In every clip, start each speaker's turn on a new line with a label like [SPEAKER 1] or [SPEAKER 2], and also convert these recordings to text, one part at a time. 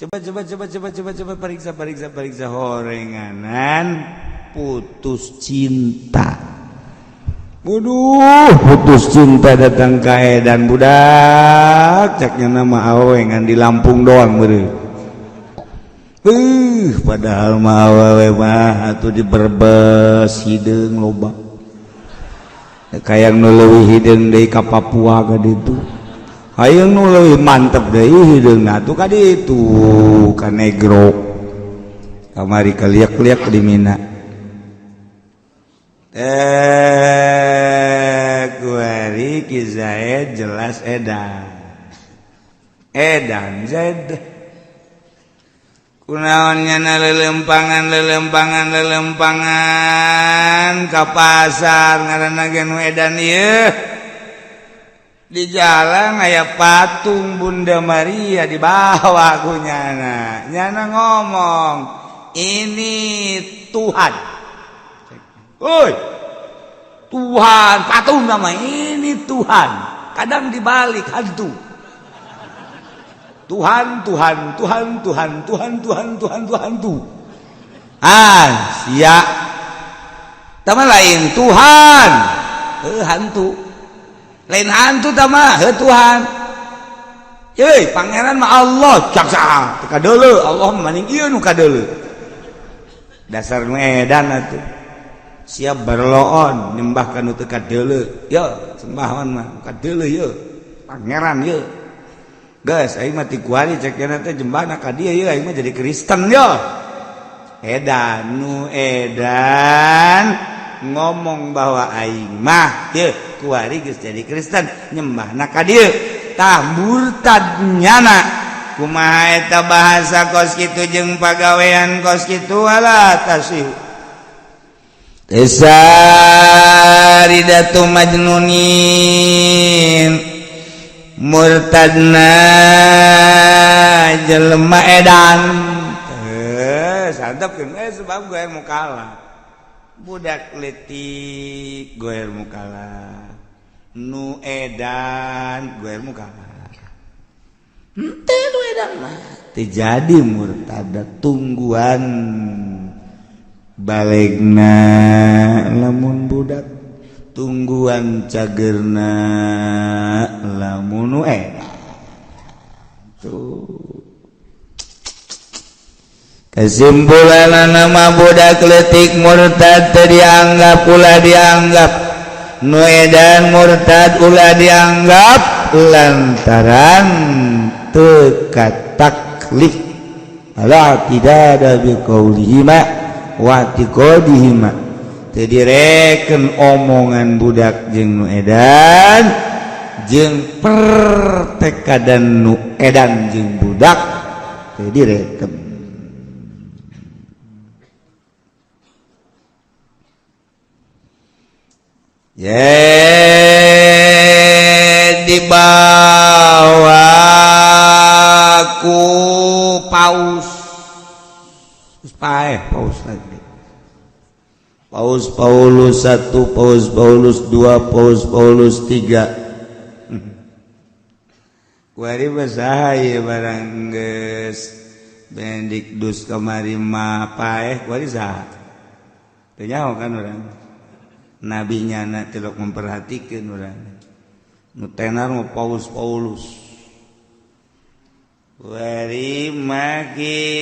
[SPEAKER 1] Coba, coba, coba, coba, coba, coba, periksa, periksa, periksa. Horenganan putus cinta. Waduh, putus cinta datang ka edan budak. Ceknya nama awewe ngan di Lampung doang beureum. Padahal mah awewe mah atuh di Brebes hideung loba. Kayak nu leuwih hideung deui ka Papua ka ditu. Hayang nu leuwih mantep deui hideungna atuh ka ditu ka Negro. Kamari kaliak-liak di Mina. Kuari Ki Zaid jelas edan. Edan Zaid. Kunaon nyana lelempangan, lelempangan, lelempangan ka pasar, ngaranna ge nu edan ieu. Di jalan aya patung Bunda Maria, dibawa ku nyana. Nyana ngomong, "Ini Tuhan." Woi, Tuhan, patung nama ini Tuhan. Kadang dibalik hantu. Tuhan, Tuhan, Tuhan, Tuhan, Tuhan, Tuhan, Tuhan, Tuhan, tuh. Ah, sia. Tama lain Tuhan. Eh, hantu. Lain hantu tama, heuh Tuhan. Yeay, pangeran mah Allah, cak saha? Teu kadeuleu, Allah mah maning ieu nu kadeuleu. Dasar nu edan atuh. Siap berloon nyembah ka nu teu kadeuleu. Yo, sembahan mah kadeuleu ye. Pangeran ye. Geus aing mah ti kuari cek teh jembahna ka dieu ye, aing mah jadi Kristen yo. Edan nu edan ngomong bahwa aing mah ye kuari geus jadi Kristen nyembahna ka dieu. Tah, murtad nyana. Kumaha eta bahasa kos kitu jeung pagawean kos kitu? Wala tasih Ridatu majnunin, murtadna jelema edan. Eh, santap kan eh, sebab gue mau kalah budak letik, gue mau kalah nu edan, gue mau kalah henteu. Nu edan mah teu jadi murtad, tungguan balegna. Lamun budak, tungguan cagerna. Lamun nu edan tuh, kesimpulan nama budak letik murtad teu dianggap, ulah dianggap. Nu edan murtad ulah dianggap, lantaran teu taklif. La tidak ada biqaulihima wa i'tiqadihima, teu direken omongan budak jeung nu edan, jeung pertekadan nu edan jeung budak teu direken. Ye, dibawa ku paus. Geus paeh paus lagi. Paus Paulus 1, Paus Paulus 2, Paus Paulus 3. Kuari mah ieu barang geus Benediktus kamari mah paeh, kuari saha? Teu nyaho kan urang. Nabi nyana tilok memperhatikan urang. Nu tenar mah Paus Paulus. Kuari mah kitu.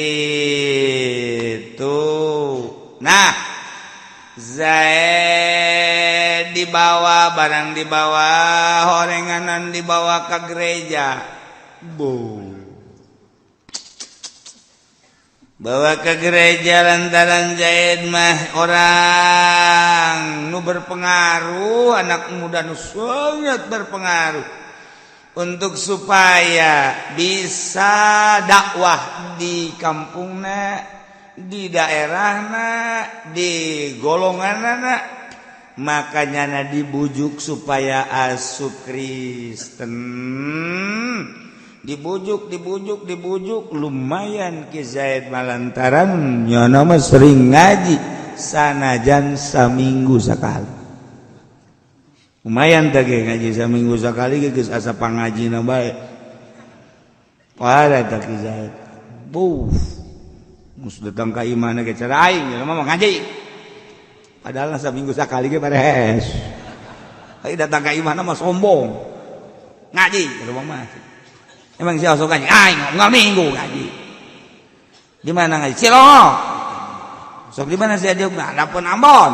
[SPEAKER 1] Nah, Zaid dibawa, barang dibawa horenganan, dibawa ke gereja. Bu. Bawa ke gereja lantaran Zaid mah orang nu berpengaruh, anak muda nu sangat berpengaruh untuk supaya bisa dakwah di kampungna, di daerahna, di golonganna, makanya na dibujuk supaya asup Kristen. Dibujuk, dibujuk, dibujuk, lumayan Ki Zaid malantaran nyana mah sering ngaji sanajan saminggu sekali. Lumayan teh ge ngaji saminggu sekali geus asa pangajina bae. Parah tah Ki Zaid. Buh. Mus datang ka imahna ge cara aing jelema mah ngaji. Padahal saminggu sakali ge beres. Ai datang ka imahna mah sombong. Ngaji jelema mah. Emang si osok ngaji? Aing unggal minggu ngaji. Di mana ngaji? Cilongok. Sok di mana sih dia? Ada pun Ambon.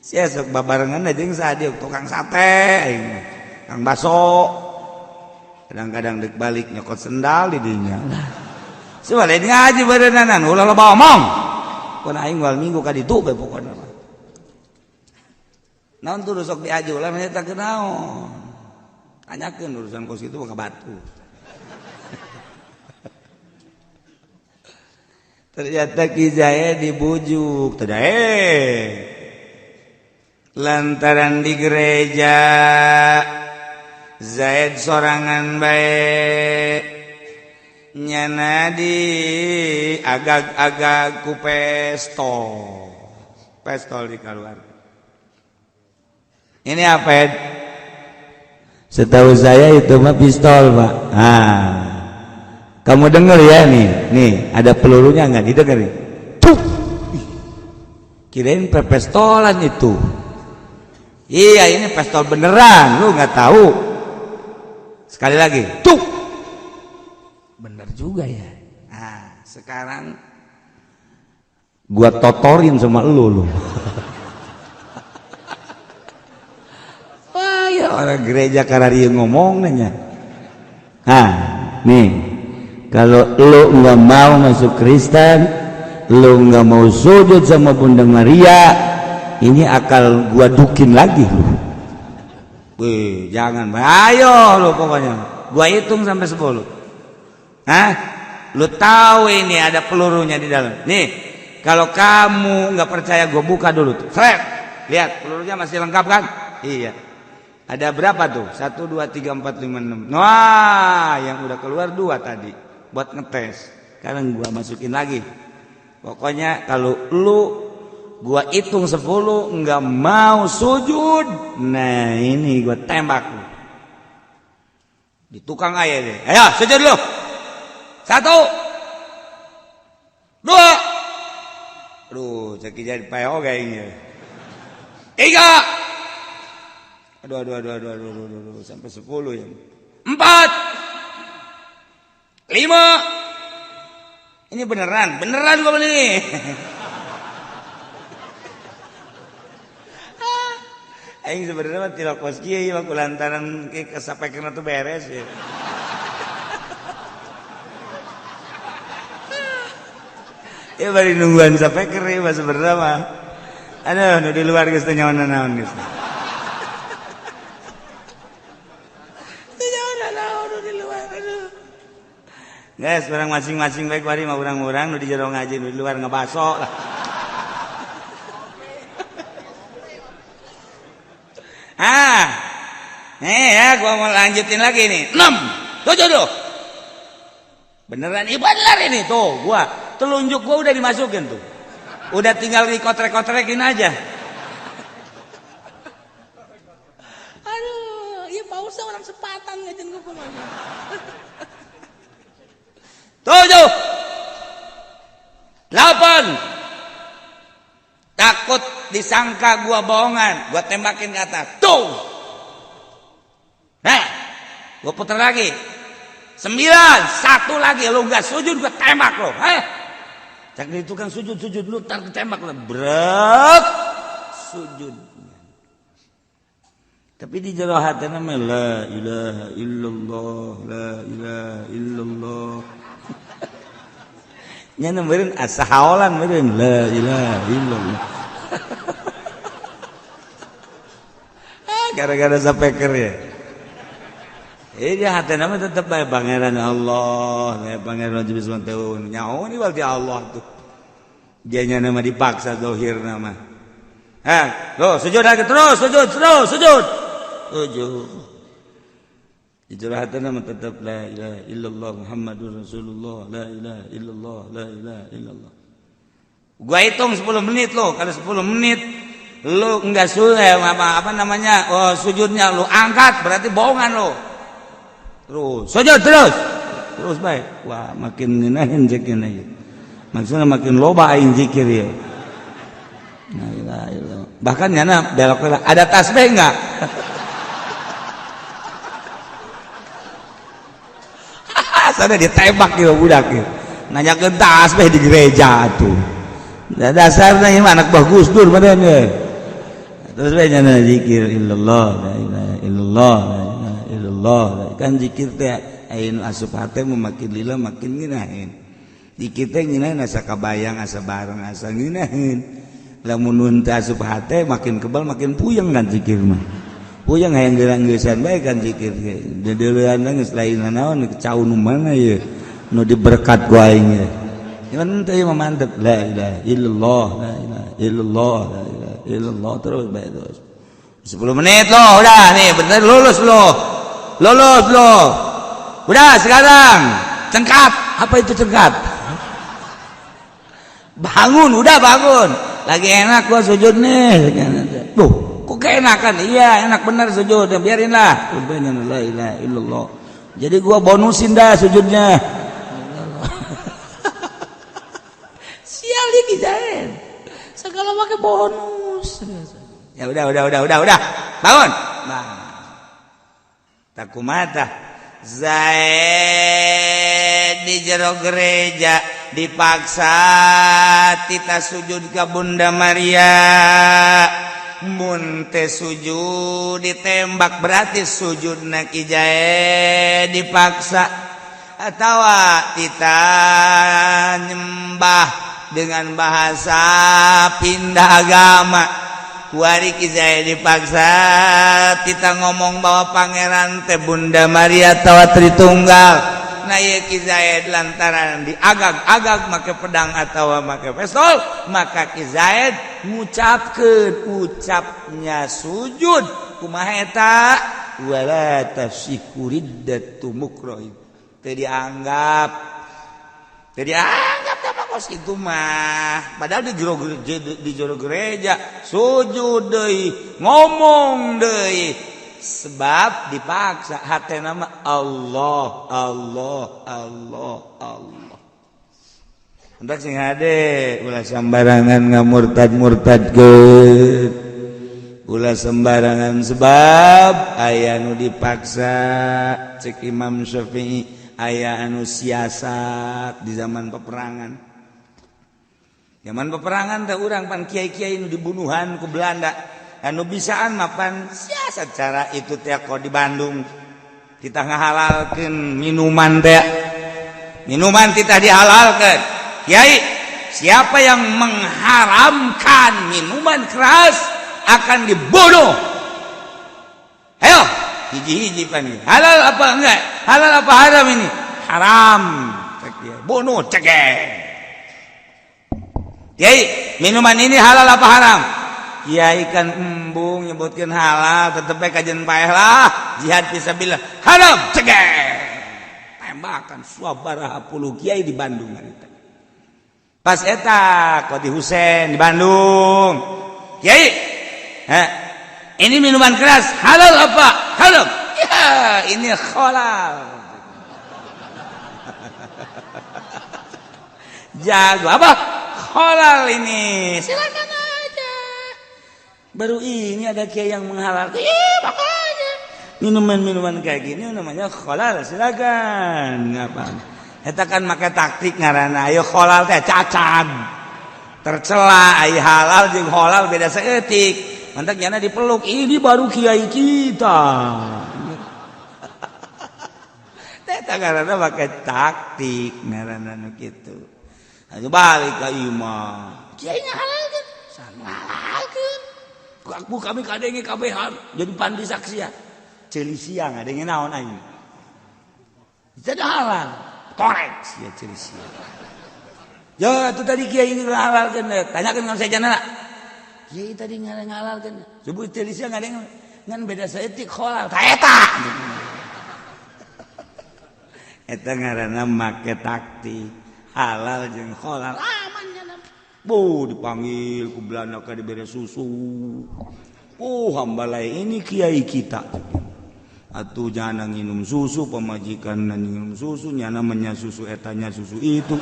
[SPEAKER 1] Sia sok babarengan jeung sadiuk tukang sate aing. Kang baso. Kadang-kadang dek balik nyokot sendal di dinya. Coba lain ngaji beureunanan ulah loba omong. Pun aing moal minggu ka ditu bae pokona mah. Naon tuh sok diaju lah mah eta kunaon. Tanyakeun urusan kos itu ka batu. Ternyata Ki Zaid dibujuk, teu daek. Lantaran di gereja Zaid sorangan bae nyana di agag-agag ku pestol. Pestol dikeluarkan. Ini apa, Ed? Setahu saya itu mah pistol, Pak. Ah. Kamu denger ya nih. Nih, ada pelurunya enggak? Didengar nih. Tuh. Kirain pestolan itu. Iya, ini pistol beneran, lu nggak tahu. Sekali lagi, tuh. Bener juga ya. Nah, sekarang gua totorin sama lu lu. Wah, ya orang gereja karena ngomong nanya. Nah, nih. Kalau lu nggak mau masuk Kristen, lu nggak mau sujud sama Bunda Maria, ini akal gua dukin lagi lu. Wih, jangan, ayo lu pokoknya. Gua hitung sampai 10. Hah? Lu tahu ini ada pelurunya di dalam. Nih, kalau kamu nggak percaya gua buka dulu tuh. Seret. Lihat, pelurunya masih lengkap kan? Iya. Ada berapa tuh? 1 2 3 4 5 6. Wah, yang udah keluar 2 tadi buat ngetes. Sekarang gua masukin lagi. Pokoknya kalau lu gua hitung 10 nggak mau sujud, nah ini gua tembak lu. Di tukang aja deh. Ayo sujud lu. 1 2. Aduh, cek jadi PO kayaknya. 3. Aduh, aduh, aduh, aduh, aduh, aduh, aduh, sampai 10 ya. 4 5. Ini beneran, beneran gua beli. Aing sebenarnya mah tilok kos kieu ieu mah kulantaran kesapekeun tuh beres ya. Ya bari nungguan sapeker ieu mah sebenarnya mah. Aduh, nu di luar geus teu nyaho naon geus. Teu nyaho naon nu di luar aduh. Guys, orang masing-masing baik bari mah urang-urang nu di jero ngaji nu di luar ngebaso lah. Ah, nih ya, gua mau lanjutin lagi nih. 6, 7 tuh. Beneran, iya bener ini tuh, gua telunjuk gua udah dimasukin tuh. Udah tinggal dikotrek-kotrekin aja.
[SPEAKER 2] Aduh, iya pausa orang sepatan ngajin gua kemana.
[SPEAKER 1] 7, 8. Takut disangka gua bohongan, gua tembakin ke atas. Tuh. Nah, gua puter lagi. 9, 1 lagi lu nggak sujud gua tembak lu. Heh. Cak itu kan sujud-sujud lu tar ketembak lu. Brek. Sujud. Tapi di jero hatena mah la ilaha illallah, la ilaha illallah. Nya meureun asa haolan meureun la ilaha illallah. Gara-gara sapeker ya. Ini hati nama tetap bae pangeran Allah, bae pangeran Nabi sallallahu alaihi nyaho ni berarti Allah tuh. Dianya nama dipaksa zahir nama. Ha, lo sujud lagi terus, sujud, terus, sujud. Sujud. Di hati nama tetap la ilaha illallah Muhammadur Rasulullah, la ilaha illallah, la ilaha illallah. Gua hitung 10 menit lo, kalau 10 menit lu enggak sudah apa namanya, oh, sujudnya lu angkat berarti bohongan lo. Terus sujud terus. Terus baik. Wah, makin ngeunaheun zikirna ieu. Maksudna makin loba aing zikir ieu. La ilaha illallah. Bahkan nyana belok ada tasbih enggak? Sana ditembak ieu budak ieu. Nanyakeun tasbih di gereja tuh. Dasarna ieu anak bagus Dur badan ye. Terus bae nyana zikir illallah la ilaha illallah la ilaha illallah. Kan zikir teh aya nu asup hate makin lila makin ngeunaheun. Zikir teh ngeunaheun asa kabayang asa bareng asa ngeunaheun. Lamun nun teh asup hate makin kebal makin puyeng kan zikir mah. Puyeng hayang geurang-geusan bae kan zikir ge. Deudeuleun geus lain naon cau nu mana ieu nu diberkat ku aing ye. Cuman teh mah mantep la ilaha illallah la ilaha illallah la ilaha illallah terus bae terus. 10 menit loh udah nih bener lulus loh. Lulus loh. Udah sekarang cengkat. Apa itu cengkat? Bangun, udah bangun. Lagi enak gua sujud nih. Tuh, kok keenakan? Iya, enak bener sujud. Biarin lah. La ilaha illallah. Jadi gua bonusin dah sujudnya.
[SPEAKER 2] Sial iki Zain. Segala pakai bonus.
[SPEAKER 1] Ya udah. Bangun. Bangun. Takumata. Zaid di jero gereja dipaksa tita sujud ka Bunda Maria. Mun teh sujud ditembak berarti sujudna Ki Zaid dipaksa atawa tita nyembah dengan bahasa pindah agama. Kuari Ki Zaid dipaksa tita ngomong bahwa pangeran teh Bunda Maria tawa Tritunggal. Nah ieu Ki Zaid lantaran diagag-agag make pedang atawa make pistol, maka Ki Zaid ngucapkeun ucapnya sujud kumaha eta wala tasiku riddatu mukrohin. Teu dianggap apa kos itu mah, padahal di jero gereja sujud deui ngomong deui sebab dipaksa hatena mah Allah Allah Allah Allah. Hendak sing hade ulah sembarangan ngamurtad-murtadkeun, ulah sembarangan sebab aya nu dipaksa. Cek Imam Syafi'i aya anu siasat di zaman peperangan. Zaman peperangan teh urang pan kiai-kiai nu dibunuhan ku Belanda. Anu bisaan mapan siasat cara itu teh kok di Bandung. Kita ngahalalkeun minuman teh. Minuman kita dihalalkeun. Kiai, siapa yang mengharamkan minuman keras akan dibunuh. Ayo, hiji-hiji pan. Halal apa enggak? Halal apa haram ini? Haram. Bunuh cegek. Kiai, minuman ini halal apa haram? Kiai kan embung nyebutkeun halal, tetep bae kajen paeh lah. Jihad fisabilillah. Haram cegek. Tembakan sabaraha puluh kiai di Bandung harita. Pas eta Qadi Husein di Bandung. Kiai, ini minuman keras halal apa? Haram. Ya, ini halal. Jago apa? Halal ini.
[SPEAKER 2] Silakan aja.
[SPEAKER 1] Baru ini ada kiai yang menghalalkan. Iya, makanya. Minuman-minuman kayak gini namanya halal, silakan. Ngapa? Eta kan make taktik ngaranna. Ayo halal teh cacat. Tercela ai halal jeung halal beda saeutik. Mantak nyana dipeluk, ini baru kiai kita. Eta ngaranna make taktik ngaranna nu kitu. Ayo balik ka imah.
[SPEAKER 2] Kiai ngahalalkeun, ngahalalkeun.
[SPEAKER 1] Aku kami kadenge kabehan jadi pandi saksian. Ceuli siang ngadenge naon aing. Jadi halal. Korek sia ceuli siang. Ya itu tadi kiai ngahalalkeun, tanyakeun ka sejanana. Kiai tadi ngahalalkeun. Subuh ceuli siang ngadenge ngan beda saeutik halal. Ta eta. Eta ngaranna make taktik. Halal jeung halal
[SPEAKER 2] aman nya.
[SPEAKER 1] Bu dipanggil ku Belanda ka dibere susu. Oh hambalai ini kiai kita. Atuh jangan nginum susu, pamajikan nginum susu, nyana menya susu etanya susu itu.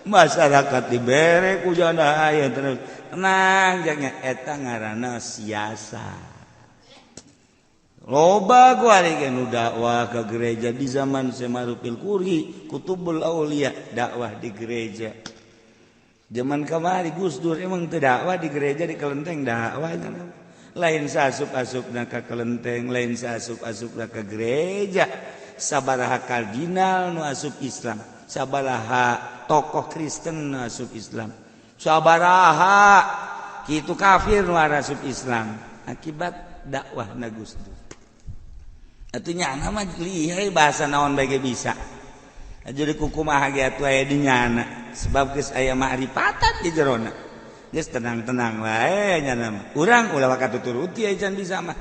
[SPEAKER 1] Masyarakat dibere ku jana aya terus. Tenang jangan eta ngaranna siasa. Loba gua ari nu dakwah ke gereja di zaman Semarupil Kuri, Kutubul Aulia dakwah di gereja. Zaman kamari Gus Dur emang teu dakwah di gereja di kelenteng dakwah lain saasup-asupna ka kelenteng, lain saasup-asupna ka gereja. Sabaraha kardinal nu asup Islam, sabaraha tokoh Kristen nu asup Islam, sabaraha kitu kafir nu asup Islam akibat dakwahna Gus Dur. Atuh nyana mah lihai bahasa naon bae ge bisa. Jadi kukumaha ge atuh aya di nyana sebab geus aya ma'rifatan di jerona. Geus tenang-tenang wae nyana mah. Urang ulah waka tuturuti aya can bisa mah.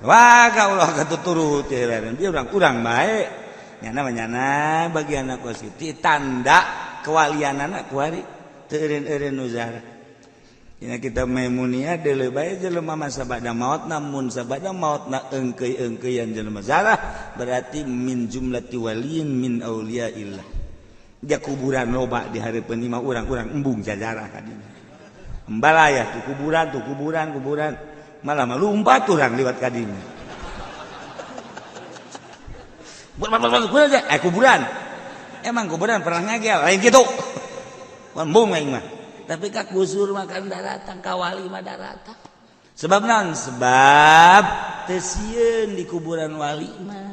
[SPEAKER 1] Waka ulah waka tuturuti aya urang bae. Nyana mah nyana bagian kos kitu tanda kewalianana kuari teu eureun-eureun nu zarah. Dina kitab Maimuniyah deuleu bae jelema mah sabada maotna mun sabada maotna eungkeuy-eungkeuyan jelema zarah berarti min jumlati waliyin min auliyaillah. Dia kuburan loba di hareupeun imah urang-urang embung jajarah ka dinya. Embalayah tuh kuburan kuburan malah mah lumpat urang liwat ka dinya. Kuburan. Emang kuburan pernah ngagel lain kitu. Embung aing mah. Tapi ka kusur makan daratan ka wali mah daratan. Sebab naon? Sebab teu sieun di kuburan wali mah.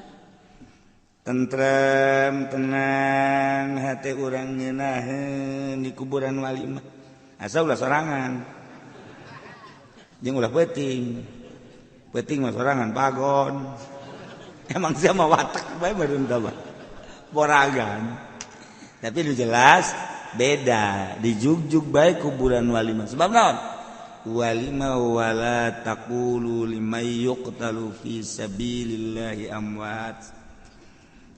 [SPEAKER 1] Tentrem, tenang hate urang ngeunaheun di kuburan wali mah. Asa ulah sorangan. Jeung ulah peuting. Peuting mah sorangan pagon. Emang sia mah watak bae meureun tah mah. Boragan. Tapi nu jelas beda dijugjug bae kuburan wali mah. Sebab naon? Wali mah wala taqulu liman yuqtalu fi sabilillahi amwat.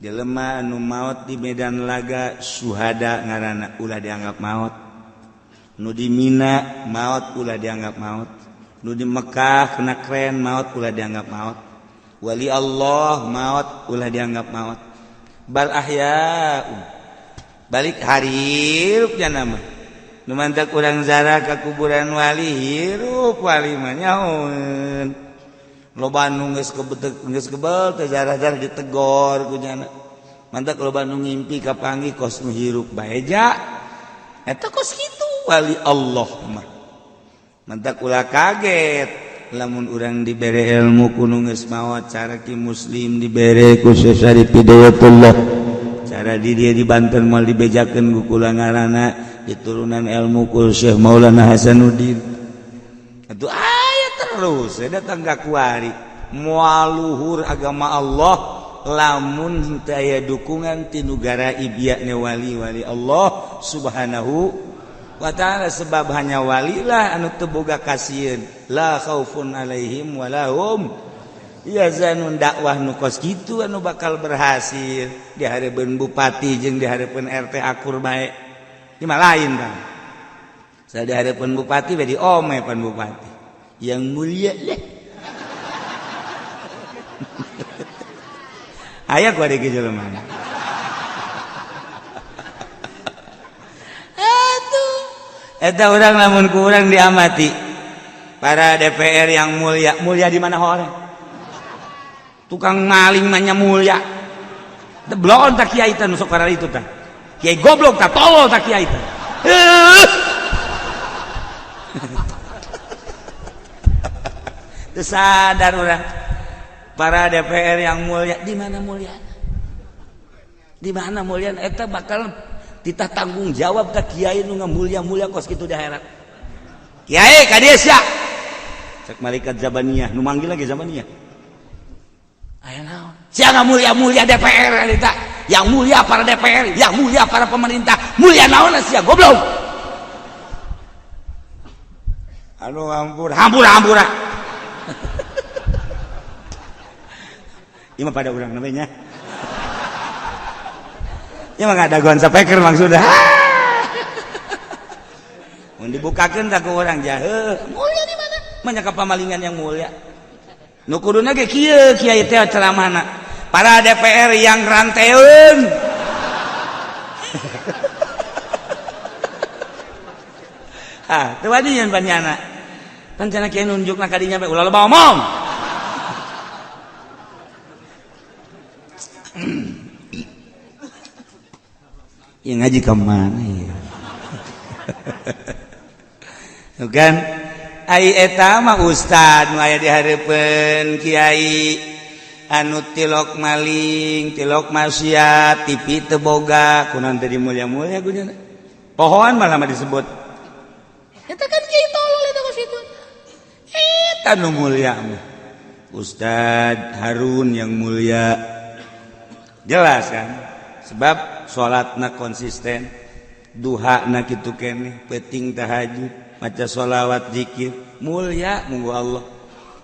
[SPEAKER 1] Jelema anu maot di medan laga syuhada ngaranna ulah dianggap maot. Nu di Mina maot ulah dianggap maot. Nu di Mekah kena kren maot ulah dianggap maot. Wali Allah maot ulah dianggap maot. Bal ahya'un balik hirup nya nama nu mantak urang zarah ka kuburan wali hirup wali mah nyahoeun loba nu geus kebel teh zarah-zarah ditegor ku nyana mantak loba nu ngimpi kapanggih kos nu hirup bae ja eta kos kitu wali Allah mah mantak ulah kaget lamun urang dibere ilmu ku nu geus maot cara ki muslim dibere ku Syekh Syarif Hidayatullah cara di dia di Banten moal dibejakeun ku kula ngaranna diturunan ilmu ku Syekh Maulana Hasanuddin atuh aya terus datang ka kuari moal luhur agama Allah lamun teu aya dukungan ti nugara ibiana wali-wali Allah Subhanahu wa ta'ala sebab hanya walilah anu teu boga kasieun la khaufun alaihim walahum ya zanun dakwah nu kos kitu anu bakal berhasil di hareupeun bupati jeung di hareupeun RT akur bae ieu mah lain bang saya di hareupeun bupati bae diome pan bupati yang mulia leh aya ku ari jelema atuh eta urang lamun ku urang diamati para DPR yang mulia mulia di mana horeng tukang maling mah nya mulia deblon tak kiai teh nu sok kararitu tah kiai goblok tah tolol tah kiai teh teu sadar urang para DPR yang mulia di mana mulia di mana mulia eta bakal titah tanggung jawab ka kiai nu ngamulia-mulia kos kitu di akhirat kiai ka dieu sia cek malaikat Zabaniyah nu manggil lagi Zabaniyah aya naon sia mulia-mulia DPR eta yang mulia para DPR yang mulia para pemerintah mulia naon sia goblok anu ampun hampura ieu mah pada urang namanya ieu mah ngadagoan sapeker maksudna mun dibukakeun tak ku urang jaheuh mulia di mana Manya ka pamalingan yang mulia. Nu kuduna ge kieu kiai teh ceramahna. Para DPR yang ranteun. Ah, teu wani nyeun panyana. Pancana kiai nunjukna ka dinya bae ulah loba omong. Ya ngaji ke mana ya? Bukan ai eta mah ustad nu aya di hareupeun kiai anu tilok maling, tilok maksiat, TV teu boga, kunaon teu dimulia-mulia kunyana. Pohoan malah mah disebut.
[SPEAKER 2] Eta kan kiai tolol eta ka situ.
[SPEAKER 1] Eta nu mulia mah. Ustad Harun yang mulia. Jelas kan? Sebab salatna konsisten, duhana kitu keneh, peuting tahajud, maca sholawat zikir, mulia munggu Allah.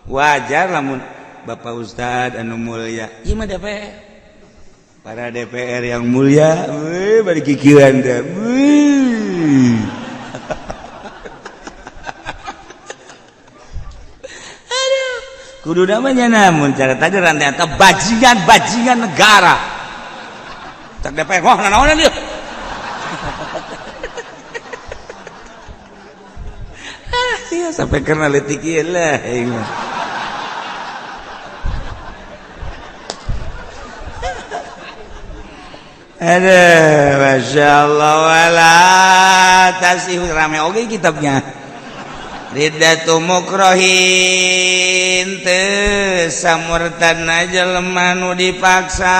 [SPEAKER 1] Wajar lamun Bapak Ustad anu mulia. Ieu mah DPR. Para DPR yang mulia, weuh bari kikieuan teh. Weuh. Aduh, kudu namanya namun cara tadi rantai atau bajingan-bajingan negara. Tak DPR wah nanaonan ieu. Ah, sia sampai karena leutik ieu lah aing mah. Aduh, Masya Allah wala tasih rame oge kitabnya. Riddatu mukrohin teu samurtadna jelema nu dipaksa.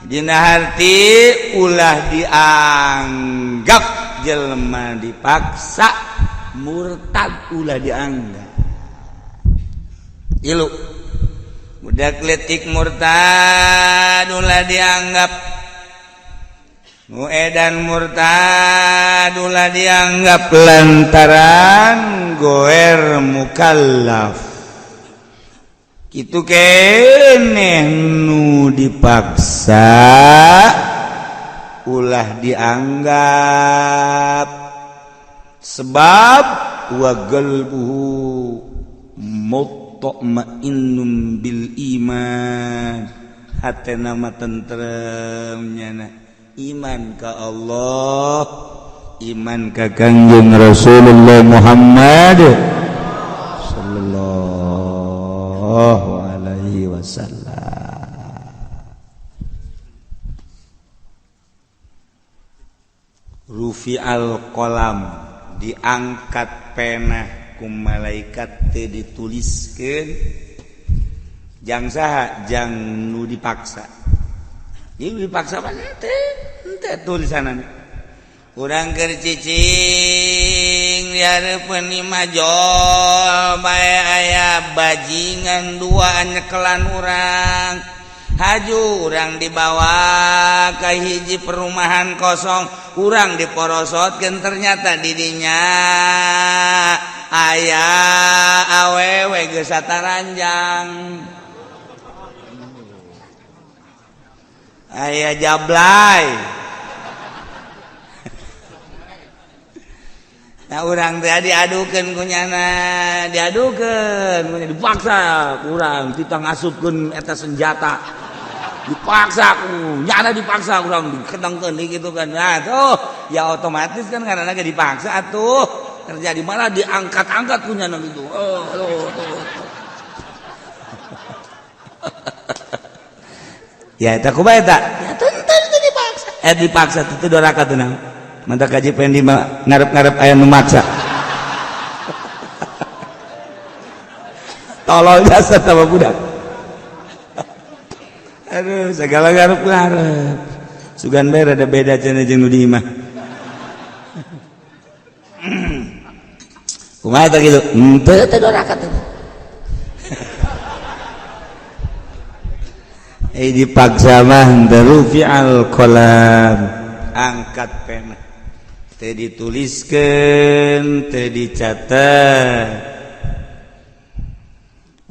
[SPEAKER 1] Dina harti ulah dianggap jelema dipaksa murtad ulah dianggap. Ilu budak letik murtad ulah dianggap, nu edan murtad ulah dianggap lantaran goer mukallaf. Kitu keneh nu dipaksa ulah dianggap sebab wa qalbuhu mutmainnun bil iman, hatena mah tentrem nyana iman ka Allah, iman ka Kangjeng Rasulullah Muhammad sallallahu alaihi wasallam. Rufi al kolam, diangkat pena ku malaikat teu dituliskeun jang saha, jang nu dipaksa. Ieu dipaksa mah teu tulisanana. Urang keur cicing di hareupeun imah jol bae aya bajingan dua nyekelan urang. Haju urang dibawa ka hiji perumahan kosong, urang diporosotkeun ternyata didinya aya awewe geus sataranjang, aya jablay. Nah urang teh diadukeun ku nyana, diadukeun ku nyana, dipaksa urang titah ngasupkeun eta senjata, dipaksa ku nyana, dipaksa urang diketengkeun gitu kan. Nah tuh ya otomatis kan karena ge dipaksa atuh terjadi malah diangkat-angkat ku nyana gitu. Oh, tuh, tuh. Ya eta kumaha eta?
[SPEAKER 2] Ya tentu itu dipaksa.
[SPEAKER 1] Dipaksa teu doraka teu naon. Mantap kaji pendi ngarep-ngarep aya nu maksa. Tolol jasa sama budak. Aduh, segala ngarep-ngarep. Sugan bae rada beda cenah jeung nu di imah. Kumaha tah kitu? Henteu teh doraka teh. Dipaksa mah henteu rufi'al qalam. Angkat pena. Teu dituliskeun, teu dicatat.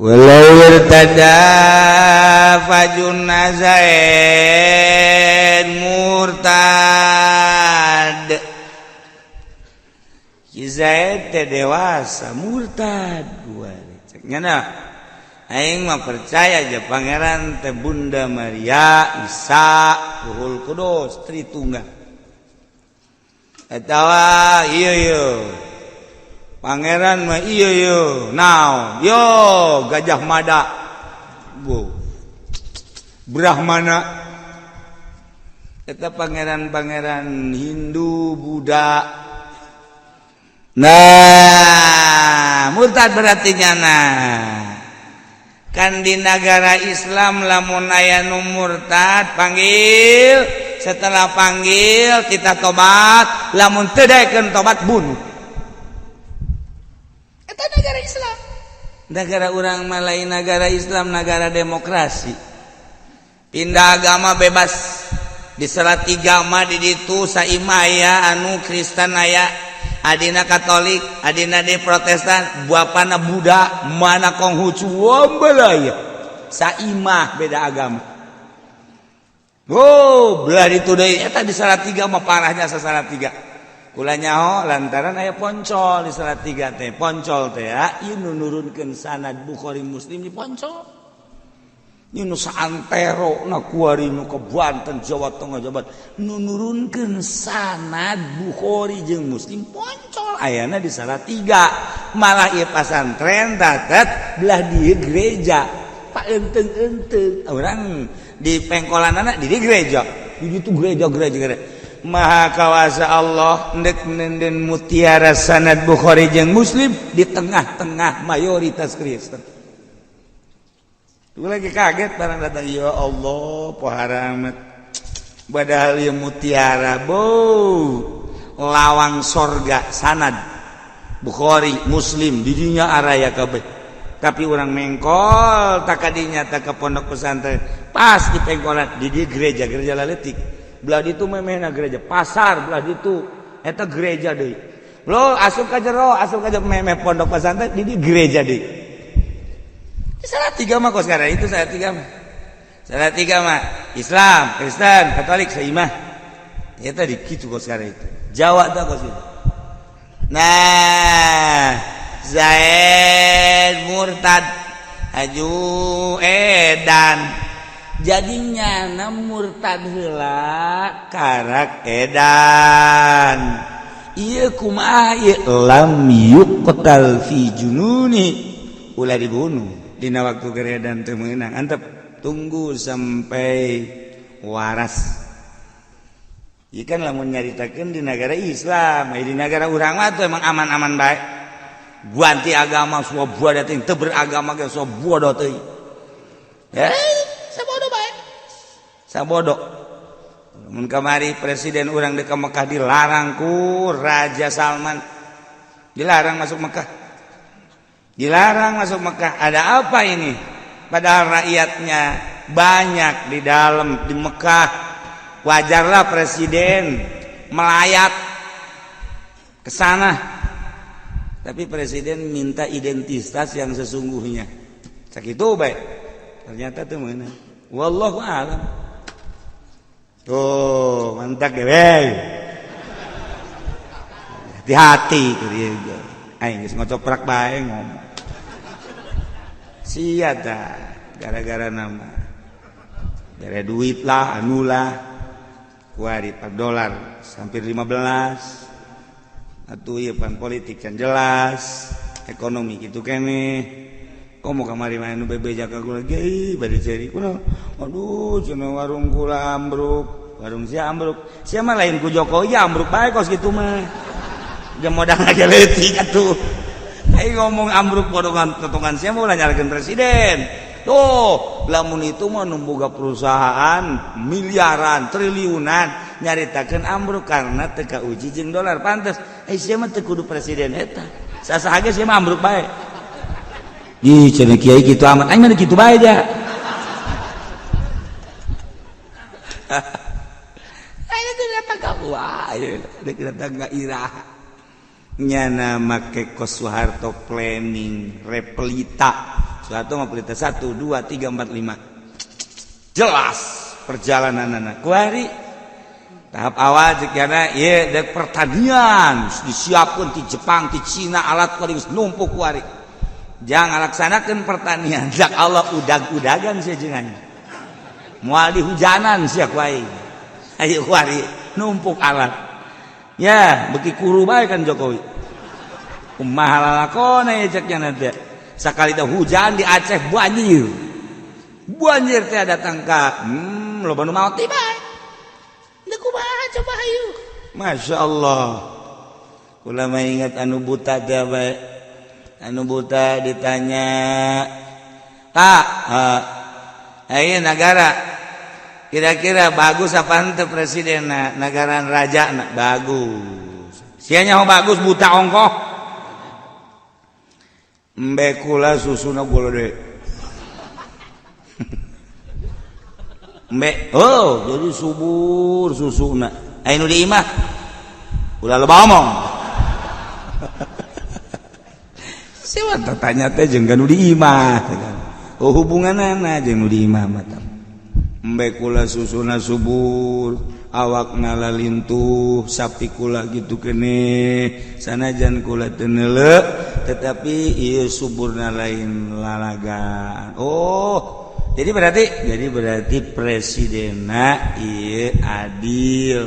[SPEAKER 1] Walau irtada fajun nazain murtad. Ki Zaid teh dewasa murtad cek nyana. Aing mah percaya aja pangeran teh Bunda Maria, Isa, Ruhul Kudus, Tritunggal. Atawa iya iya pangeran mah iya iya naon yo Gajah Mada, bu Brahmana, eta pangeran-pangeran Hindu Buddha. Nah, murtad berarti nyana. Kan di negara Islam lamun aya nu murtad panggil, setelah panggil kita tobat, lamun teu daekeun tobat bunuh.
[SPEAKER 2] Eta negara Islam.
[SPEAKER 1] Negara urang mah lain negara Islam, negara demokrasi. Pindah agama bebas. Di Salatiga mah di ditu saimah aya anu Kristen, aya adina Katolik, adina di Protestan, bapana Buddha, mana Konghucu, wambelaya saimah beda agama. Oh, belah itu deui eta di Salatiga mah parahnya. Salatiga kula nyaho lantaran aya Poncol di Salatiga teh. Poncol teh ya, ieu nu nurunkeun sanad Bukhari Muslim di Poncol. Ieu nu saantero na kuari nu ke Banten, Jawa Tengah, Jawa Barat nu nurunkeun sanad Bukhari jeung Muslim Poncol ayana di Salatiga. Malah ieu pasantren tatet belah dieu gereja, Pak, enteng-enteng orang di pengkolan anak di gereja di itu gereja gereja gereja. Maha kawasa Allah ndek nenden mutiara sanad Bukhari jeung Muslim di tengah-tengah mayoritas Kristen. Gue lagi kaget barang datang, ya Allah, pohara amat. Padahal ieu mutiara bo lawang sorga sanad Bukhari Muslim didinya araya kabeh. Tapi orang mengkol tak kadinya tak ke pondok pesantren, pas di pengkolan di gereja gereja laletik belah ditu, memehna gereja pasar belah ditu eta gereja deui. Lo asup ka jero, asup ka jero memeh pondok pesantren di gereja deui. Salatiga mah kos sekarang itu. Salatiga mah, Salatiga mah Islam, Kristen, Katolik saimah ya tadi gitu kos sekarang itu. Jawa tuh kos itu. Nah, Zaid murtad aju edan, jadinya na murtad heula karak edan. Ieu kumaha ieu? Lam yuqtal fi jununi, ulah dibunuh dina waktu geredan, teu meunang, antep tunggu sampai waras. Ieu kan lamun nyaritakeun di negara Islam. Di negara urang mah tuh emang aman-aman bae, ganti agama suah teuing, teu beragama ge bodoh teuing eh.
[SPEAKER 2] Sabodo bae.
[SPEAKER 1] Sabodo. Mun kamari presiden urang di Mekah dilarang ku Raja Salman, dilarang masuk Mekah, dilarang masuk Mekah. Ada apa ini? Padahal rakyatnya banyak di dalam di Mekah. Wajarlah presiden melayat ke sana, tapi presiden minta identitas yang sesungguhnya. Sakitu baik ternyata tuh mana, wallahu alam. Tuh mantap ge, hati-hati. Aing geus ngocoprak bae ngomong sia dah, gara-gara nama bere duit lah, anu lah, kuari 4 dolar hampir 15 atuh. Ieu pan politik can jelas, ekonomi gitu kene. Komo kamari mah nu bebeja ka kula ge bade ceri kuno, aduh cenah warung kula ambruk, warung sia ambruk, sia mah lain ku Jokowi ambruk bae kos kitu mah. Jam modal lagi leutik atuh. Aing ngomong ambruk bodongan totongan sia mah ulah nyalahkeun presiden. Tuh, lamun itu mah nu boga perusahaan miliaran, triliunan nyaritakeun ambruk karena teu kauji jeung dolar pantes. Eh, sia mah teu kudu presiden eta. Sasaha ge sia mah ambruk bae. Ih, cenah kiai kitu amat. Aing mah kitu bae ja. Aing teh datang ka wae, dek datang ka iraha. Nyana make kos Soeharto planning repelita. Soeharto mah pelita 1 2 3 4 5. Jelas perjalanan anak. Kuari Tahap awal cek nyana ieu dek pertanian disiapkeun ti Jepang, ti Cina alat kuari geus numpuk kuari. Jangan laksanakeun pertanian, jak Allah udag-udagan sia jeung aing. Moal dihujanan sia ku aing. Ayo kuari numpuk alat. Ya, beuki kuru bae kan Jokowi. Kumaha lalakona ye cek nyana teh. Sakali teh hujan di Aceh banjir. Banjir teh datang ka loba nu maot
[SPEAKER 2] Tiba. Kumaha coba hayu.
[SPEAKER 1] Masya Allah. Kula mah ingat anu buta teh bae. Anu buta ditanya, "Pak, ayo negara kira-kira bagus apa henteu presiden negara raja na?" Bagus. Sia nyaho bagus buta ongkoh. Embe kula susuna gede. Embe, oh jadi subur susuna. Aya nu di imah ulah loba omong. Siapa tanya teh jeung nu di imah. Oh hubunganana jeung nu di imah mah. Embe kula susuna subur, awakna lalintuh, sapi kula gitu kene, sanajan kula teu neuleu tetapi ieu suburna lain lalagan. Oh jadi berarti presidenna ieu adil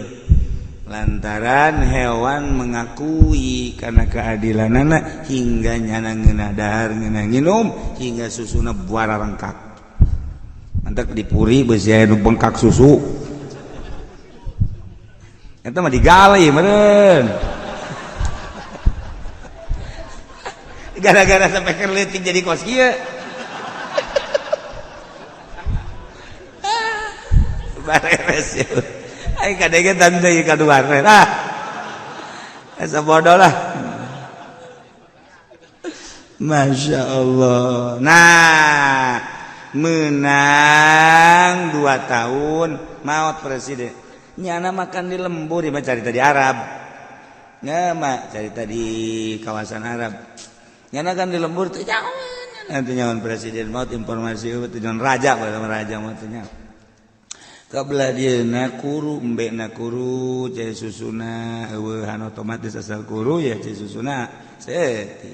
[SPEAKER 1] lantaran hewan mengakui karena keadilanana hingga nyana ngeunah dahar ngeunah nginum hingga susuna buara rengkak. Mantak dipuri beusi aya nu bengkak susu eta mah digali meureun. Gara-gara sampai keur leutik jadi kos kieu. Bareres ya. Aing kadege tante ieu kaduar. Ah. Asa bodoh lah. Masya Allah. Nah, menang 2 tahun maut presiden. Nyana makan di lembur, mah carita di Arab. Nya mah carita di kawasan Arab. Nyana kan di lembur teh jauh. Nanti nyawan presiden maut informasi teh nyawan raja bae raja maut teh nyawa. Kabelah dia nakuru embe nakuru cai susuna eueuhan otomatis asal kuru ya cai susuna seti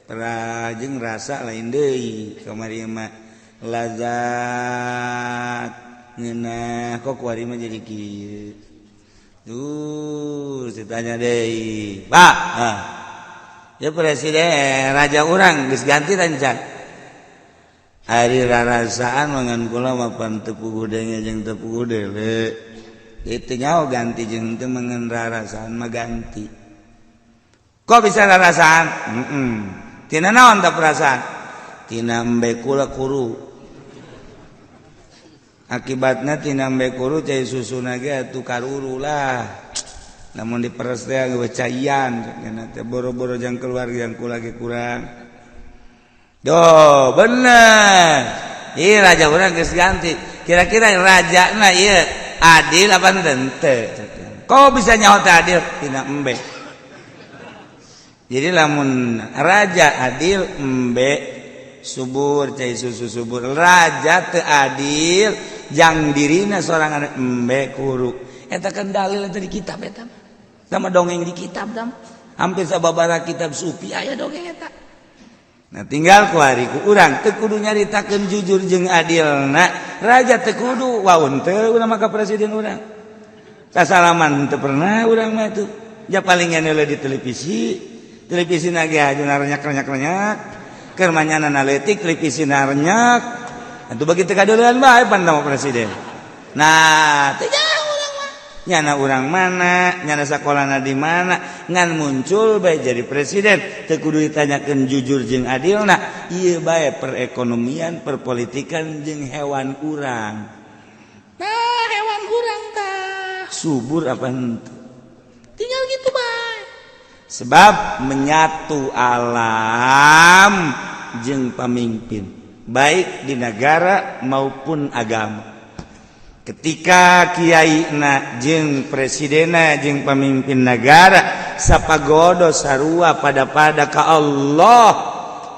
[SPEAKER 1] perajeng rasa lain deui kamari mah lazat ngeunah kok kuari mah jadi kieu tuh ditanya deui Pak ah ya presiden raja urang geus ganti tancan. Ari rarasaan mangan kula mapan teu puguh denge jeung teu puguh dele. Itu nyaho ganti jeung teu mangan rarasaan mah ganti. Kok bisa rarasaan? Tina naon tah perasaan? Tina embe kula kuru. Akibatna tina embe kuru cai susuna ge atuh karuru lah. Namun diperes teh geus caian cenah teh boro-boro jang keluar jang kula ge kurang. Doh, bener. Iya raja urang geus ganti. Kira-kira rajana ieu adil apa henteu? Kok bisa nyaho teh adil? Tina embe. Jadi lamun raja adil embe subur cai susu subur. Raja teu adil jang dirina sorangan embe kuru. Eta kan dalil eta di kitab eta. Sama dongeng di kitab tam. Hampir sababaraha kitab sufi aya dongeng eta. Nah tinggal kuari ku urang teu kudu nyaritakeun jujur jeung adilna. Raja teu kudu waun teu urang mah ka presiden urang. Sasalaman teu pernah urang mah tuh. Ja paling ngeuneuh di televisi. Televisi na ge aju narenyak-renyak-renyak. Keur manyana leutik televisi narenyak. Atuh begitu kadeuleun bae pan nama presiden. Nah, teu jauh urang mah. Nyana urang mana, nyana sakolana di mana, ngan muncul bae jadi presiden. Teu kudu ditanyakeun jujur jeung adilna. Ieu bae perekonomian, perpolitikan jeung hewan urang.
[SPEAKER 2] Nah, hewan urang tah
[SPEAKER 1] subur apa henteu?
[SPEAKER 2] Tinggal gitu bae.
[SPEAKER 1] Sebab menyatu alam jeung pamimpin, baik di negara maupun agama. Ketika kiai na jeung presidena jeung pamimpin negara sapagodo sarua pada-pada ka Allah,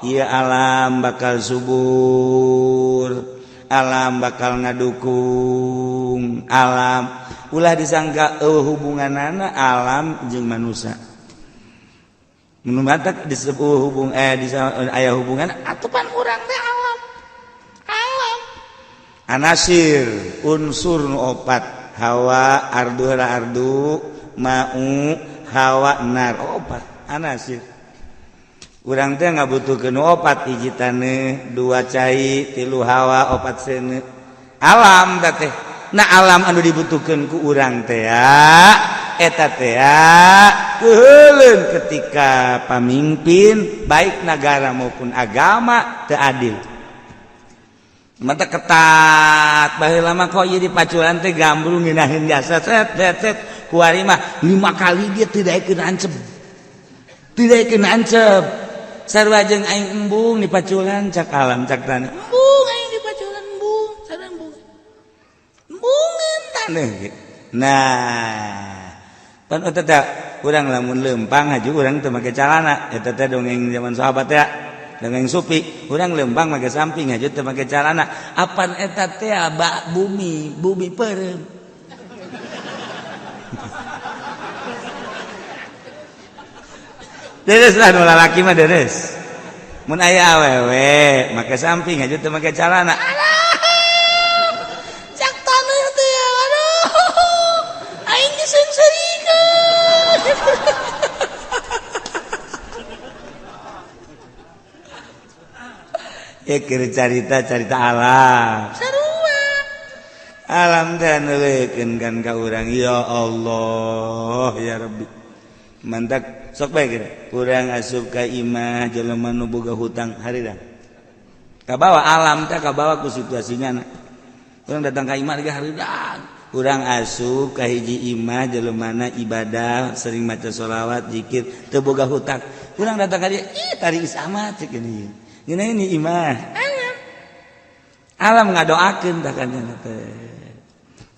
[SPEAKER 1] ieu alam bakal subur, alam bakal ngadukung, alam Ulah disangka eueuh hubunganana alam jeung manusia. Mun matak disebut hubung aya hubungan atupan urang teh alam. Alam. Anasir unsur nu opat, hawa, ardu, ardu, mau, hawa, nar, opat anasir. Urang teh ngabutuhkeun nu opat, hiji taneuh, dua cai, tilu hawa, opat seuneu. Alam teh. Nah alam anu dibutuhkeun ku urang teh eta teh keuheuleun ketika pamimpin baik negara maupun agama teu adil. Mata ketat baheula mah kok ieu di paculan teh gambrung ngeunaheun jasa set set set kuari mah 5 kali dia teu daekeun ancep. Teu daekeun ancep. Sarua jeung aing embung di paculan cak alam cak taneuh.
[SPEAKER 2] Embung aing di paculan embung, sarua embung. Embungeun
[SPEAKER 1] taneuh. Nah, pan eta teh urang lamun leumpang haju urang teu make calana, eta teh dongeng zaman sahabat ya. Dongeng supi, urang leumpang make samping haju teu make calana. Apan eta teh bak bumi, bumi peureum. Deres lah nu lalaki mah deres. Mun aya awewe make samping haju teu make calana.
[SPEAKER 2] Alah. Cak taneuh teh aduh. Aing diseungseurikeun.
[SPEAKER 1] Ya keur carita-carita alam.
[SPEAKER 2] Sarua.
[SPEAKER 1] Alam teh neulekeun kan ka urang ya Allah ya Rabbi. Mantak sok bae geura. Urang asup ka imah jelema nu boga hutang haridang. Kabawa alam teh kabawa ku situasinya. Urang datang ka imah ge haridang. Urang asup ka hiji imah jelemana ibadah sering maca sholawat zikir teu boga hutang. Urang datang ka dieu ih tarik amat cek ini. Ngeunah ini imah.
[SPEAKER 2] Alam.
[SPEAKER 1] Alam ngadoakeun tah kan teh.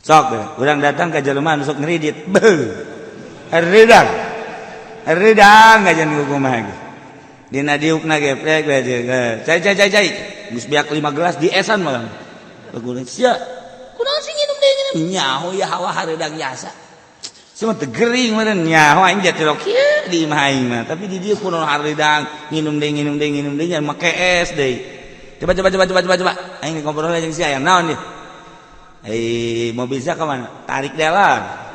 [SPEAKER 1] Sok urang datang ka jelema nu sok ngeridit. Beuh. Haridang. Haridang ngajan kumaha ge. Dina diukna ge prek we cai cai cai cai. Geus beak 5 gelas di esan malah. Baguleun sia.
[SPEAKER 2] Kunaon sih nginum deui nginum?
[SPEAKER 1] Nyaho ya hawa hareudang jasa. Sia mah teu gering meureun nyaho aing jatilok kieu di imah aing mah. Tapi di dieu kunaon hareudang nginum deui nginum deui nginum deui nya make es deui. Coba coba coba coba coba coba. Aing ngobrol jeung sia aya naon ieu? Eh mobil sia ka mana? Tarik deui lah.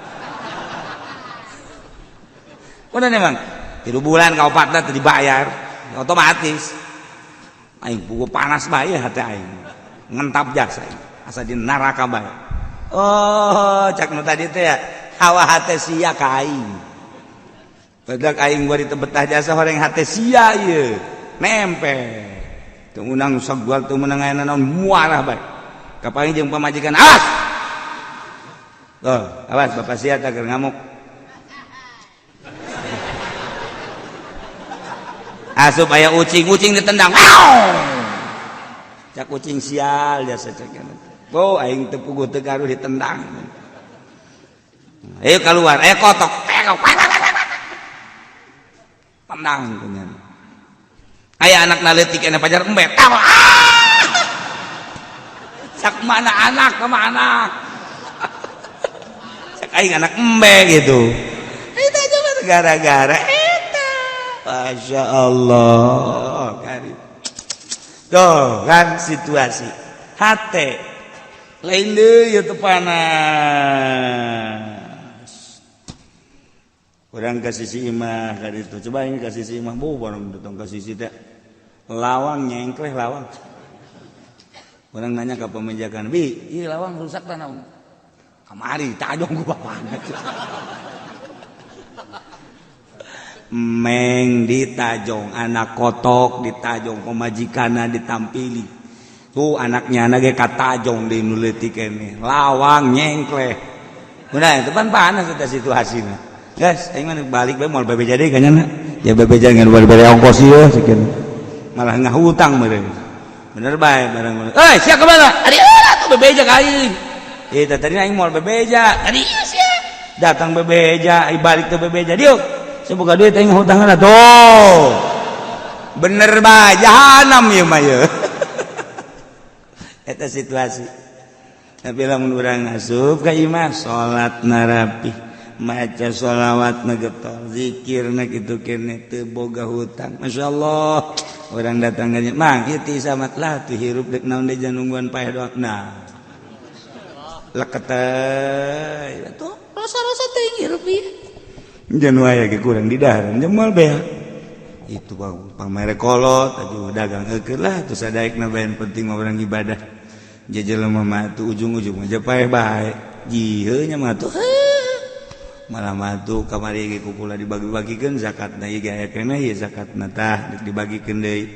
[SPEAKER 1] Udah memang 3 bulan ka opatna teu dibayar otomatis aing pugu panas bae hati aing ngentap jasa aing asa di neraka bae. Oh cak nu tadi teh hawa hate sia ka aing badak aing bari teu betah jasa horeng hate sia ieu nempel teu meunang sagual teu meunang aya naon muarah bae kapanggih jeung pamajikan awas. Oh awas bapak sia teh keur ngamuk. Asup aya ucing, ucing ditendang. Cak ucing sial jasa cek. Oh aing teu puguh teu garuh ditendang. Ayo keluar, ayo kotok. Tendang punya. Aya anak naleutik ena pajar embet. Cak mana anak sama anak. Cak aing anak embe gitu. Itu aja gara-gara Masya Allah karim. Tuh kan situasi hate lain deui ieu teu panas. Urang ka sisi imah ka ditu. Coba ini ka sisi imah bu barang datang ka sisi teh. Lawang nyengkleh lawang. Urang nanya ka pemijakan, "Bi, ieu lawang rusak tah naon?" Kamari tajong ku bapana. Meng ditajong anak kotok ditajong pemajikanna ditampili tuh anaknya anak ge katajong di nu leutik keneh lawang nyengkleh. Udah itu pan panas eta situasina guys. Aing mah balik bae moal bebeja deui kanyana ya bebeja ngan bari ongkos ieu sakieu malah ngahutang meureun bener bae barang. Eh sia ka mana ari atuh bebeja ka aing eta tadi aing moal bebeja tadi sia datang bebeja ai balik teu bebeja diuk semoga duit aing hutangan tuh bener bae jahanam ieu mah ieu. Eta situasi Tapi lamun urang asup ka imah, salat narapi, maca sholawat na getol, zikir na kitu kene, teu boga hutang. Masya Allah, orang datang ka mang ieu ti samat lah tuh hirup dek naon deui, jangan nungguan paeh doang. Nah, leket
[SPEAKER 2] Tuh rasa-rasa teh hirup ieu.
[SPEAKER 1] Jangan wae ge kurang di daharan jemal beak itu bang pamere kolot tadi dagang eukeun lah tuh sadaekna bae, penting mah urang ibadah. Jelema mah tuh ujung-ujung aja paeh bae jiheu nya mah tuh, malah mah tuh kamari ge ku kula dibagi-bagikeun zakatna ieu ge aya keneh ieu zakatna, tah dibagikeun deui.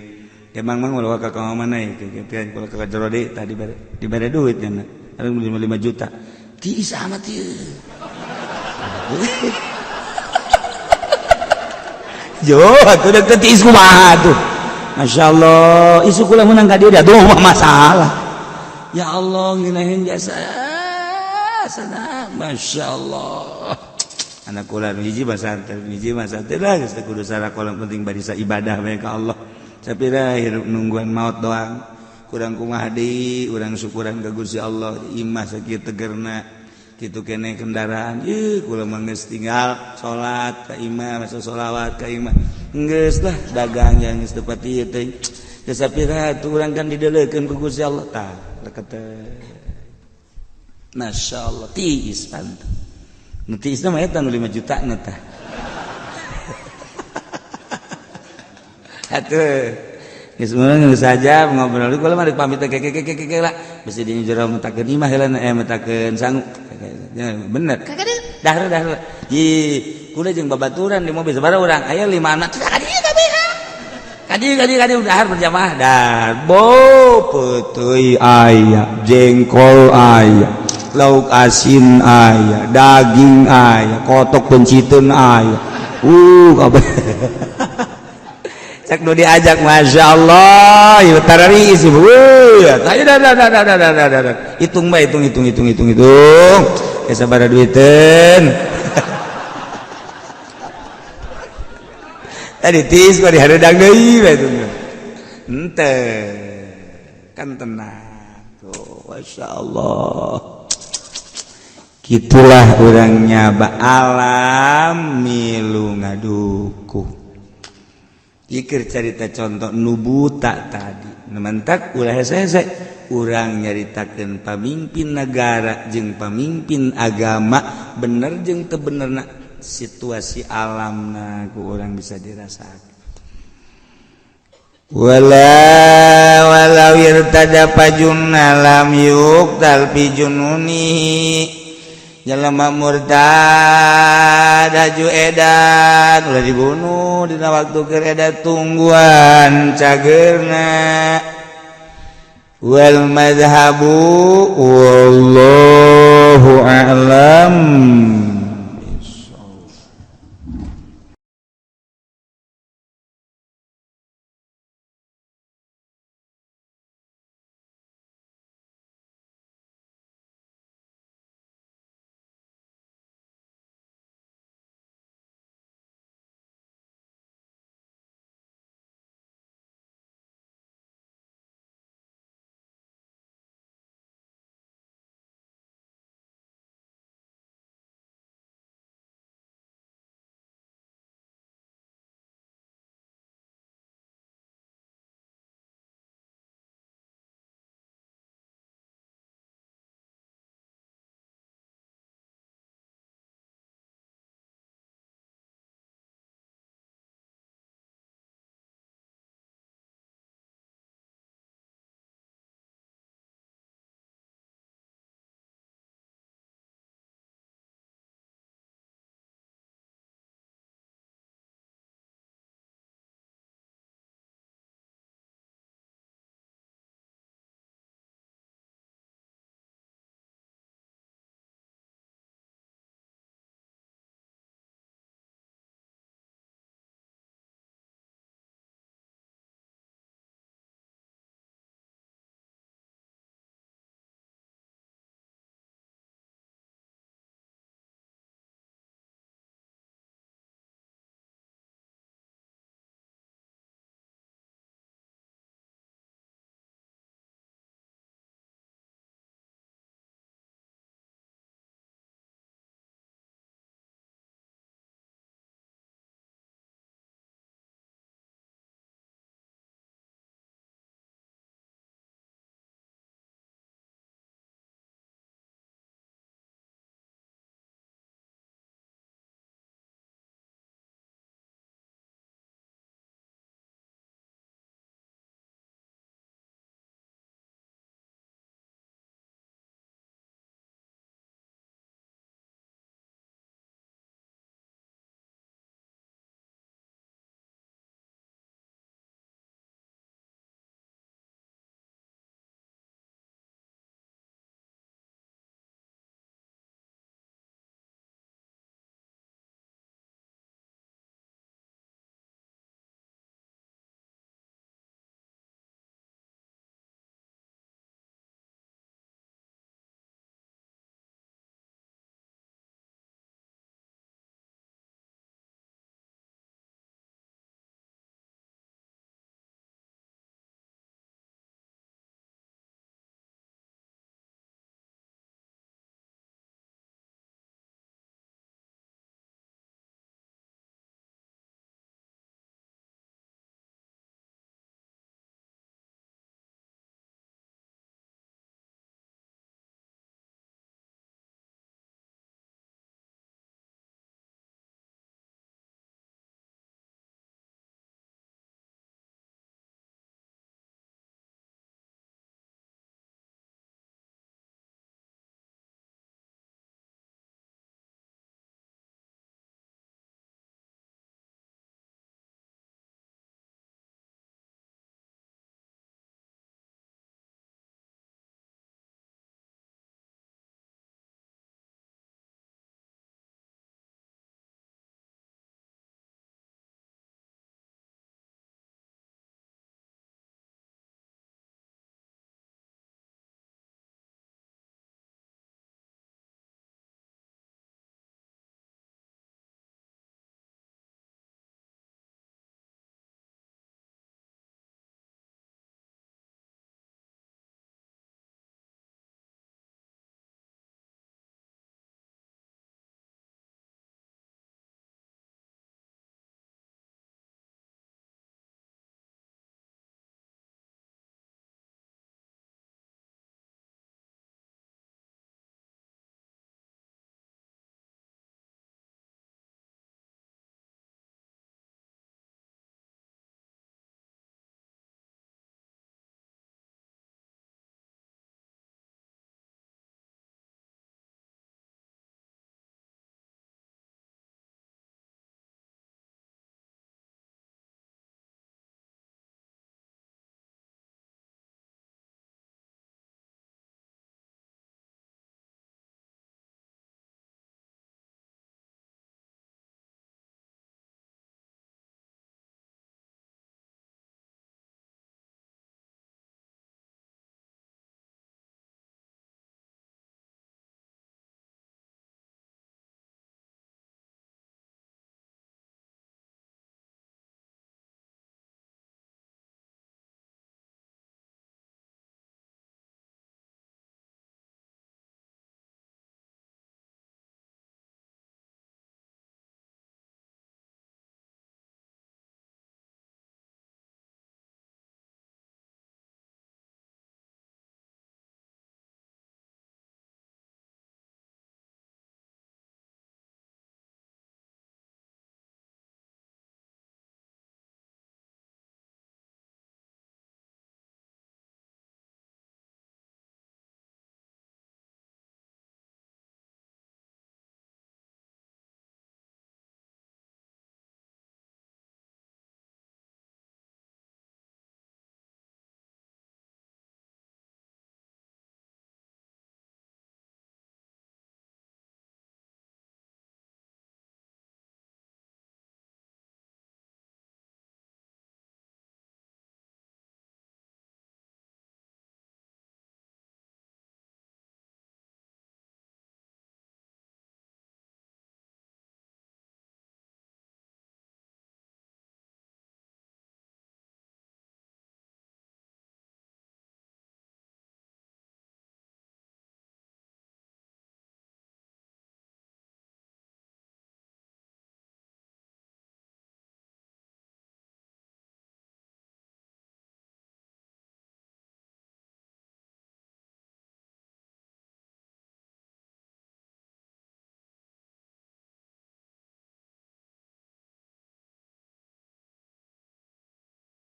[SPEAKER 1] Emang mang ulah ka ka mana ieu kitu kula ka jero deui tah dibere duit nya 5 juta tiis amat ieu. Jo atuh dek teh tiis kumaha tuh. Masyaallah, isu kula menang ka dieu aduh masalah. Ya Allah, ngeunaheun jasa sana. Masya Allah. Anak kula nu hiji masantren, hiji masantren lah geus teu kudu sarakola, penting barisa ibadah bae ka Allah. Sapira hirup nungguan maut doang. Kurang kumaha deui, urang syukuran ka Gusti Allah, imah sakieu tegerna. Kitu keneh kendaraan, ieu kula mah geus tinggal salat ka imah, masa sholawat ka imah. Geus lah dagang yang geus tepat ieu teh. Geus sapira atuh urang kan dideleukeun ku Gusti Allah tah. Leket. Masya Allah, tiis pantu. Nu tiis mah eta nu 5 juta nu tah. Atuh. Geus meunang saja ngobrol kula mah rek pamit ke ke ke ke lah. Bisi di jero metakeun imah heula metakeun sangu. Bener. Dahar dahar. Ji, kula jeung babaturan di mobil sabaraha urang? Aya 5 anak. Ka dieu kabeh. Ka dieu ka dieu ka dieu dahar berjamaah. Dahar. Bo peuteuy aya, jengkol aya, lauk asin aya, daging aya, kotok penciteun aya. Kabeh. Cak nu diajak Masya Allah, ieu tarari isi. Wuh, ayo dah dah dah dah dah dah dah. Hitung bae, hitung hitung hitung hitung hitung. Geus sabaraha duiteun. Tadi tis kok dihareudang deui bae itu. Henteu. Kan tenang. Tuh, Masya Allah. Gitulah orangnya ba alam milu ngaduku. Jikir cerita contoh nubuta tadi. Mentak ulah hese urang nyaritakeun pamimpin negara jeung pamimpin agama bener jeung teu benerna situasi alamna ku urang bisa dirasakan. Wala walau irtada pajunna lam yuqtal fi jununi. Jelema murtad haju edan ulah dibunuh dina waktu keur edan tungguan cageurna. Wal madhabu wallahu a'lam.